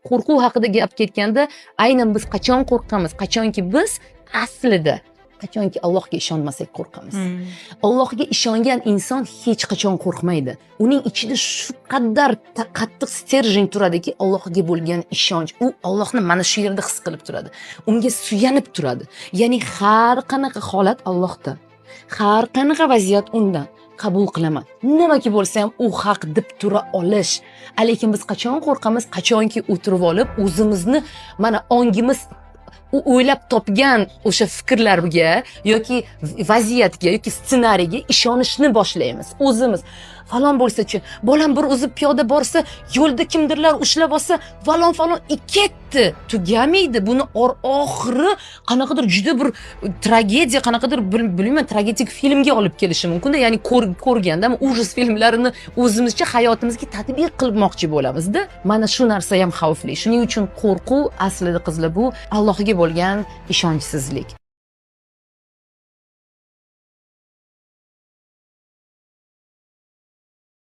Qo'rquv haqida gap ketganda, aynan biz qachon qo'rqamiz? Qachonki biz aslida, qachonki Allohga ishonmasak, qo'rqamiz. Allohga ishongan inson hech qachon qo'rqmaydi. Uning ichida shu qadar qattiq стержень turadiki, Allohga bo'lgan ishonch. U Allohni mana shu yerda his qilib turadi, unga suyanib turadi. Ya'ni har qanaqa holat Allohda, har qanaqa vaziyat undan, qabul qilaman, nimaki bo'lsa ham u haq deb tura olish. Lekin biz qachon qo'rqamiz? Qachonki o'tirib olib, o'zimizni mana ongimiz u o'ylab topgan o'sha fikrlarga yoki vaziyatga yoki ssenariyga ishonishni boshlaymiz o'zimiz. Falon bo'lsachi, bolam bir o'zi piyoda borsa, yo'lda kimdirlar ushlab olsa, falon falon i ketdi, tugamaydi. Buni oxiri qanaqadir juda bir tragediya, qanaqadir bilmayman, tragedik filmga olib kelishi mumkinda. Ya'ni ko'rganda ужас filmlarini o'zimizcha hayotimizga tatbiq qilmoqchi bo'lamizda. Mana shu narsa ham xavfli. Shuning uchun qo'rquv aslida, qizlar, bu Allohga bo'lgan ishonchsizlik.